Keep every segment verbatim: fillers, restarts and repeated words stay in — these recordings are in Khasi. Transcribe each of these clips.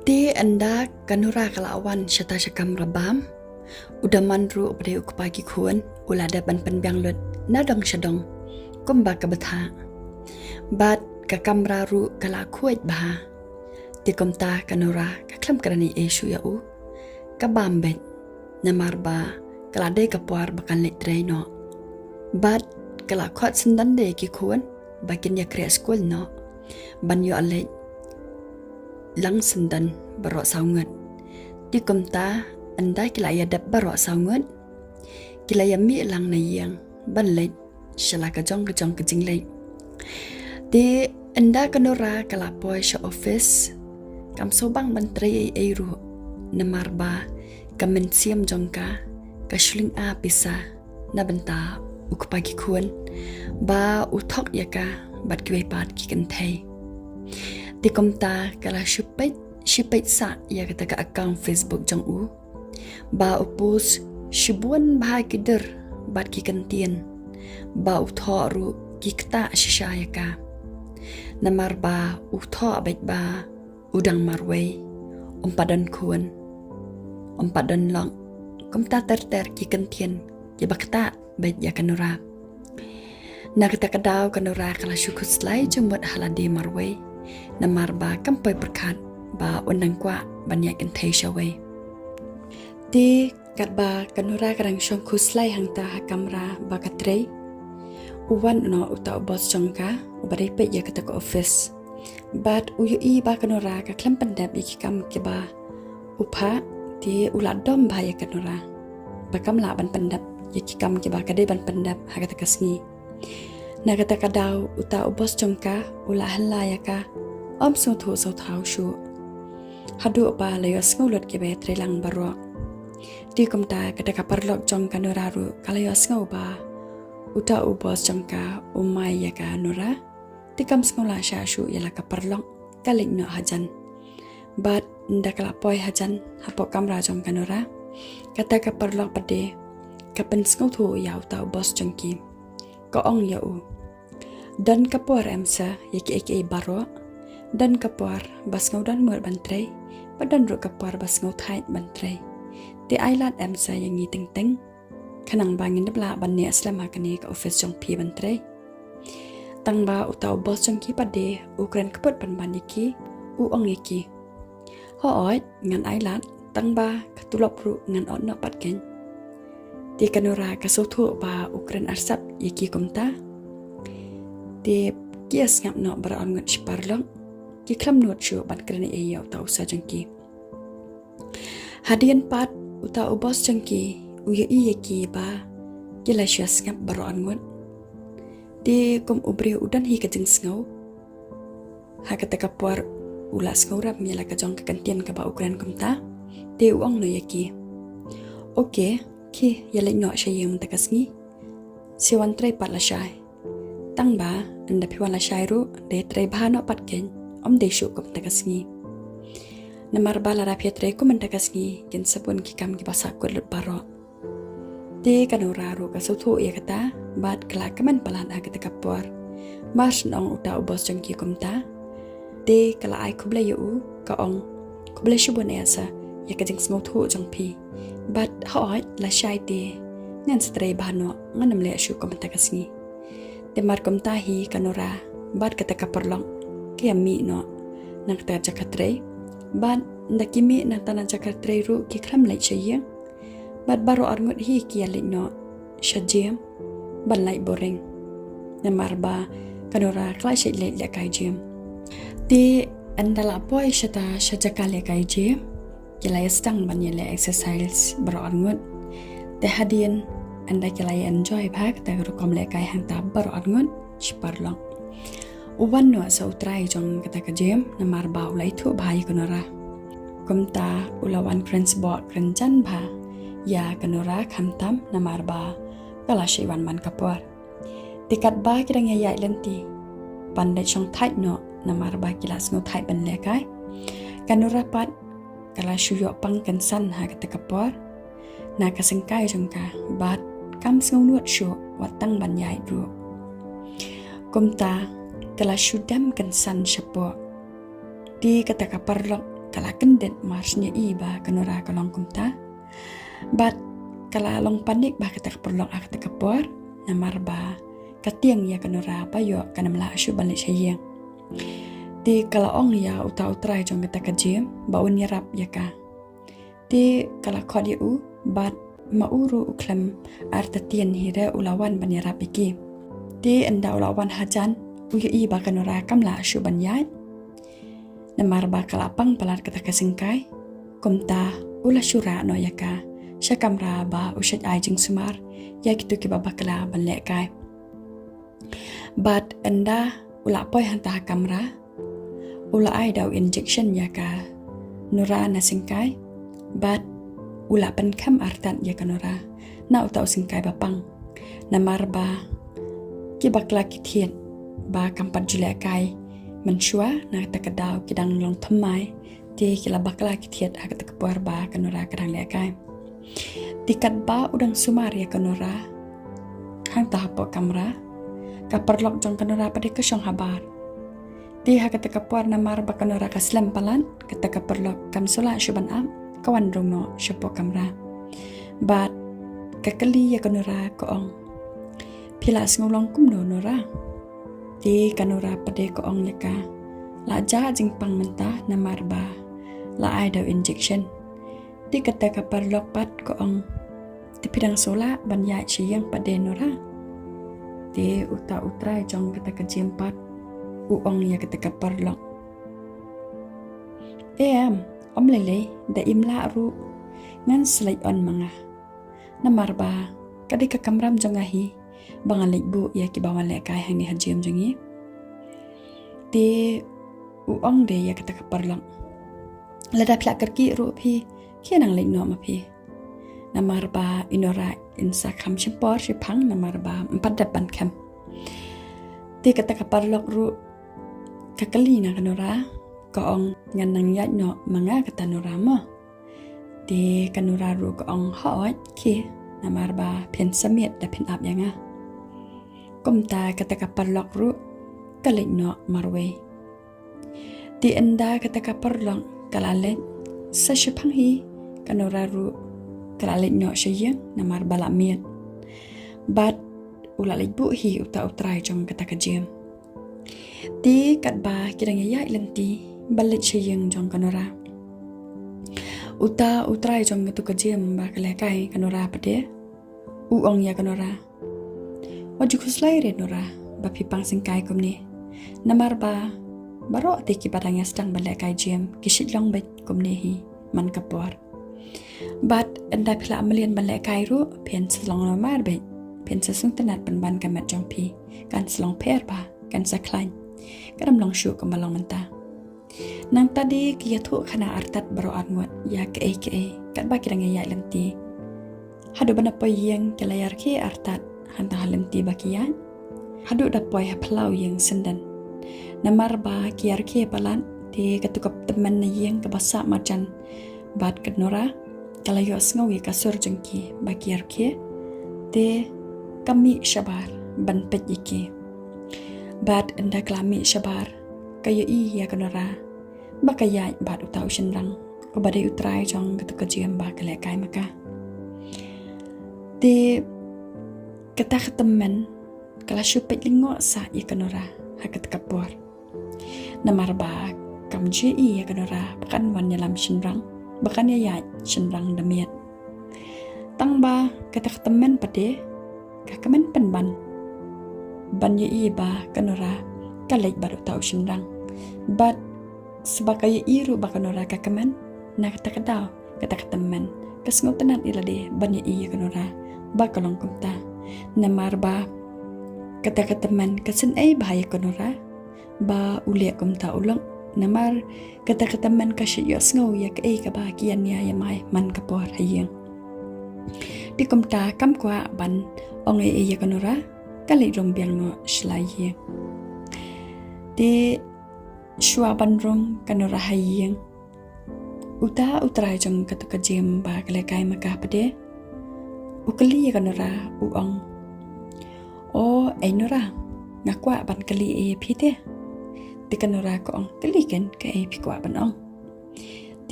Te ynda ka Nora ka la wan shata sha kamra bam, u Daman ruh ba dei u kpa ki khun u la dep ban pynbiang lut na dong sha dong kumba ka bthah. Bad ka kamra ruh ka la khuid bha. Te kumta ka Nora ka khlem kren ei ei shuh ïa u. Ka bam beit namar ba ka la dei ka por ba kan leit trei noh. Bad ka la khot syndon de ki khun ba kin ïa khreh skul noh ban ïoh leit lang syndon baroh saw ngut. Te kumta ynda ki la ïa dep baroh saw ngut, ki la ïa mih lang na ïing ban leit sha la ka jong ka jong ka jingleit. Te ynda ka Nora ka la poi sha office, kam sngewbang ban trei ei ei ruh namar ba ka mynsiem jong ka ka shu lynga pisa na bynta u kpa ki khun ba u thok ïa ka bad kiwei pat ki kynthei. Te kumta ka la shu peit shi peit sah ïa kata ka account Facebook jong u ba u post shibun bha ki dur bad ki kyntien ba u thoh ruh ki ktah shisha ïa ka. Namar ba u thoh beit ba u dang marwei, um pat don khun, um pat don lok, kumta ter ter ki kyntien kiba ktah beit ïa ka Nora. Na kata ka daw ka Nora ka la shu khuslai jingmut ha lade marwei namar ba kam poi pyrkhat ba un nang kwah ban ïaid kynthei shawei. Te katba ka Nora ka dang shong khuslai hangta ha kamra ba ka trei, u wan noh uta u boss jong ka uba dei peit ïa kata ka office. Bad u ïohi ba ka Nora ka khlem pyndep ïa ki kam kiba u phah, te u la dom bha ïa ka Nora ba kam lah ban pyndep ïa ki kam kiba ka dei ban pyndep ha kata ka sngi. Na kata ka daw uta u boss jong ka u la hella ïa ka, um sngewthuh sngewthaw shuh, haduh ba la ïohsngew lut kiba ïatrei lang baroh. Te kumta kata ka paralok jong ka Nora ruh ka la ïohsngew ba uta u boss jong ka u mai ïa ka Nora. Te kam sngewlah shah shuh ïa la ka paralok, ka leit noh hajan. Bad ynda ka la poi hajan hapoh kamra jong ka Nora, kata ka paralok pat de ka pynsngewthuh ïa uta u boss jong ki. Ka ong ïa u, don ka por em sir ïa kiei kiei baroh. Don ka por ba sngew dohnud ban trei, ba don ruh ka por ba sngew thait ban trei. Te ai lad em sir ïa ngi teng teng, khnang ba ngin ym lah ban neh slem ha kane ka office jong phi ban trei. Tang ba uta u boss jong ki pat de u kren kput pynban ïa ki, u ong ïa ki, hooid ngan ai lad, tang ba ka tulop ruh ngan ot noh pat keiñ. Te ka Nora ka sngewthuh ba u kren arsap ïa ki kumta. Te ki ïa sngap noh baroh arngut shi paralok, ki khlem nud shuh ban kren ei ei ïa uta u sir jong ki. Hadien pat uta u boss jong ki u ïohi ïa ki ba ki la shu ïa sngap baroh arngut. Te kum u briew u don hi ka jingsngew, ha kata ka por u la sngewrem ïa la ka jong ka kyntien kaba u kren kumta. Te u ong noh ïa ki, okay, ki ïa leit noh sha ïing mynta ka sngi, shu wan trei pat lashai. Tang ba ynda phi wan lashai ruh dei trei bha noh pat keiñ, ym dei shuh kum mynta ka sngi. Namar ba lada phi ïatrei kum mynta ka sngi kin sa bun ki kam kiba sahkut lut baroh. Te ka Nora ruh ka sngewthuh ïa kata bad ka la kmen palat ha kata ka por. Mar shu ong uta u boss jong ki kumta, te ka la ai khublei ïa u, ka ong, khublei shibun eh sir ïa ka jingsngewthuh jong phi. Bad hooid lashai te ngan sa trei bha noh, ngan ym leh shuh kum mynta ka sngi. Te mar kumta hi ka Nora bad kata ka paralok ki ïa mih noh na kata ka jaka trei. Bad ynda ki mih na kata ka jaka trei ruh ki khlem leit sha ïing. Bad baroh arngut hi ki ïa leit noh sha gym ban lait boring. Namar ba ka Nora ka la shait leit lehkai gym. Te ynda la poi shata sha jaka lehkai gym, ki la ïa sdang ban ïa leh exercise baroh arngut. Te hadien ynda ki la ïa enjoy bha kata ka rukom lehkai hangta baroh arngut, shi paralok, u wan noh sa u trai jong kata ka gym namar ba u la ithuh bha ïa ka Nora. Kumta u la wan kren sboh kren jan bha ïa ka Nora khamtam namar ba ka la shait wan man ka por. Te katba ki dang ïa ïaid lynti ban leit shong thait noh namar ba ki la sngew thait ban lehkai, ka Nora pat ka la shu ïoh pang kynsan ha kata ka por na ka syngkai jong ka bad kam sngew nud shuh wat tang ban ïaid ruh. Kumta ka la shu dem kynsan shapoh. Te kata ka paralok ka la kyndit mar shu ïohi ba ka Nora ka long kumta. Bad ka la long panik bha kata ka paralok ha kata ka por, namar ba ka tieng ïa ka Nora ba ïoh kan ym lah shuh ban leit sha ïing. Te ka la ong ïa uta u trai jong kata ka gym ba un ïarap ïa ka. Te ka la khot ïa u, bad ma u ruh u khlem artatien hi re u la wan ban ïarap ïa ki. Te ynda u la wan hajan, u ïohi ba ka Nora kam lah shuh ban ïaid. Namar ba ka la pang palat kata ka syngkai. Kumta u la shu rah noh ïa ka sha kamra ba u shait ai jingsumar ïa kito kiba bakla ban lehkai. Bad ynda u la poi hangta ha kamra, u la ai da u injection ïa ka Nora na syngkai. Bad u la pynkhem artat ïa ka Nora na uta u syngkai ba pang. Namar ba ki bakla ki thied ba kam pat ju lehkai mynshuwa, na kata ka daw ki dang long thymmai. Te ki la bakla ki thied ha kata ka por ba ka Nora ka dang lehkai. Te katba u dang sumar ïa ka Nora hangta hapoh kamra, ka paralok jong ka Nora pat de ka shong habar. Te ha kata ka por namar ba ka Nora ka slem palat, kata ka paralok kam shu lah shuh ban ap, ka wan rung noh shapoh kamra. Bad ka kylli ïa ka Nora, ka ong, "Phi la sngew long kumno, Nora?" Te ka Nora pat de ka ong ïa ka, "La jah jingpang mynta namar ba la ai da u injection." Te kata ka paralok pat ka ong, "Te phi dang shu lah ban ïaid sha ïing pat de, Nora?" Te uta u trai jong kata ka gym pat u ong ïa kata ka paralok, "Em, ym lei lei, da im lah ruh ngan sa leit on ma nga. Namar ba ka dei ka kamram jong nga hi ba ngan leit buh ïa kiba wan lehkai hangne ha gym jong ngi." Te u ong de ïa kata ka paralok, "Lada phi la kyrkieh ruh phi, khie nang leit noh ma phi. Namar ba i Nora in sa kham shim por shiphang namar ba ym pat dep ban khem." Te kata ka paralok ruh ka kylli na ka Nora, ka ong, "Ngan nang ïaid noh ma nga kata, Nora, mo?" Te ka Nora ruh ka ong, "Hooid, khie, namar ba phin sa miet da phin ap ïa nga." Kumta kata ka paralok ruh ka leit noh marwei. Te ynda kata ka paralok ka la leit, sa shiphang hi ka Nora ruh ka la leit noh sha ïing namar ba la miet. Bad u la leit buh hi uta u trai jong kata ka gym. Te katba ki dang ïaid lynti ban leit sha ïing jong ka Nora, uta u trai jong katu ka gym ba ka lehkai ka Nora pat de, u ong ïa ka Nora, "Wat ju khuslai re Nora ba phi pang syngkai kumne. Namar ba baroh te kiba dang ïa sdang ban lehkai gym ki shait long beit kumne hi man ka por. Bad ynda phi la mlien ban lehkai ruh phin sa long namar beit, phin sa sngewtynnat pynban ka met jong phi, kan sa long pher bha, kan sa khlaiñ, kan ym long shuh kumba long mynta." Nangta de ki ïathuh khana artat baroh arngut ïa kaei kaei katba ki dang ïaid lynti. Haduh ban da poi ïing ki la ïarkhie artat hangta ha lynti ba ki ïaid, haduh da poi ha phyllaw ïing syndon. Namar ba ki ïarkhie palat, te katu ka tymmen na ïing kaba sah marjan bad ka Nora ka la ïohsngew ïa ka sur jong ki ba ki ïarkhie, te ka mih shabar ban peit ïa ki. Bad ynda ka la mih shabar, ka ïohi ïa ka Nora ba ka ïaid bad uta u shynrang uba dei u trai jong katu ka gym ba ka lehkai ma ka. Te kata ka tymmen ka la shu peit lyngngoh sah ïa ka Nora ha kata ka por. Namar ba kam ju ïohi ïa ka Nora ba kan wan ïalam shynrang, ba kan ïaid shynrang da miet. Tang ba kata ka tymmen pat de ka kmen pynban ban ïohi ba ka Nora ka leit bad uta u shynrang. Bad sba ka ïohi ruh ba ka Nora ka kmen, na kata ka daw kata ka tymmen ka sngewtynnat ïa lade ban ïohi ïa ka Nora ba ka long kumta. Namar ba kata ka tymmen ka synei bha ïa ka Nora ba u leh kumta u lok. Namar kata ka tymmen ka shait ïohsngew ïa kaei kaba ki ïania ïa mai man ka por ha ïing. Te kumta kam kwah ban ong ei ei ïa ka Nora, ka leit rung biang noh sha la ïing. Te shuwa ban rung ka Nora ha ïing, uta u trai jong katu ka gym ba ka lehkai ma ka pat de u kylli ïa ka Nora, u ong, "O ei Nora, nga kwah ban kylli ei ïa phi te." Te ka Nora ka ong, "Kylli keiñ, kaei phi kwah ban ong?"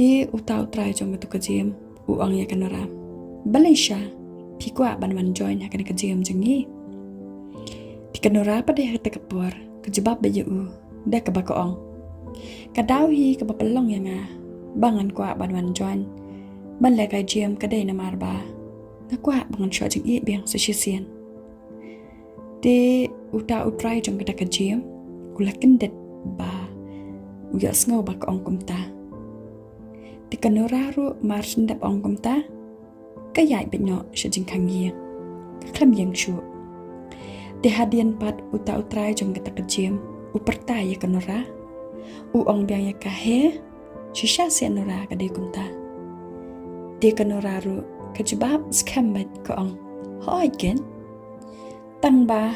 Te uta u trai jong kata ka gym u ong ïa ka Nora, balei sha phi kwah ban wan join ha kane ka gym jong ngi? Te ka Nora pat de ha kata ka por ka jubab beit ïa u da kaba ka ong, ka daw hi kaba pynlong ïa nga ba ngan kwah ban wan join ban leh ka gym ka dei namar ba nga kwah ba ngan shoh jingïeit biang sa shisien. Te uta u trai jong kata ka gym u la kyndit ba u ïohsngew ba ka ong kumta. Te ka Nora ruh mar shen dep ong kumta, ka ïaid beit noh sha jingkhang ïing, ka khlem ïeng shuh. Te hadien pat uta u trai jong kata ka gym u pyrta ïa ka Nora, u ong biang ïa ka, he, shisha seh Nora ka dei kumta. Te ka Nora ruh ka jubab skhem beit, ka ong, hooid keiñ, tang ba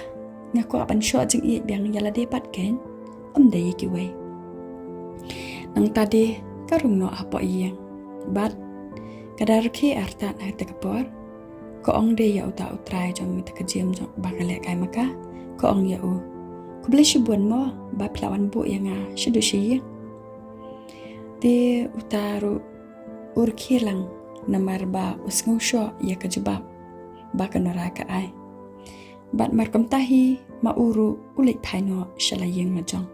nga kwah ban shoh jingïeit biang ïa lade pat keiñ, ym dei ïa kiwei. Nangta de ka rung noh hapoh ïing bad ka da rkhie artat ha kata ka por. Ka ong de ïa uta u trai jong kata ka gym jong ba ka lehkai ma ka, ka ong ïa u, khublei shibun mo ba phi la wan buh ïa nga shaduh sha ïing. Te uta ruh u rkhie lang namar ba u sngewshoh ïa ka jubab ba ka Nora ka ai. Bad mar kumta hi ma u ruh u leit phai noh sha la ïing la jong.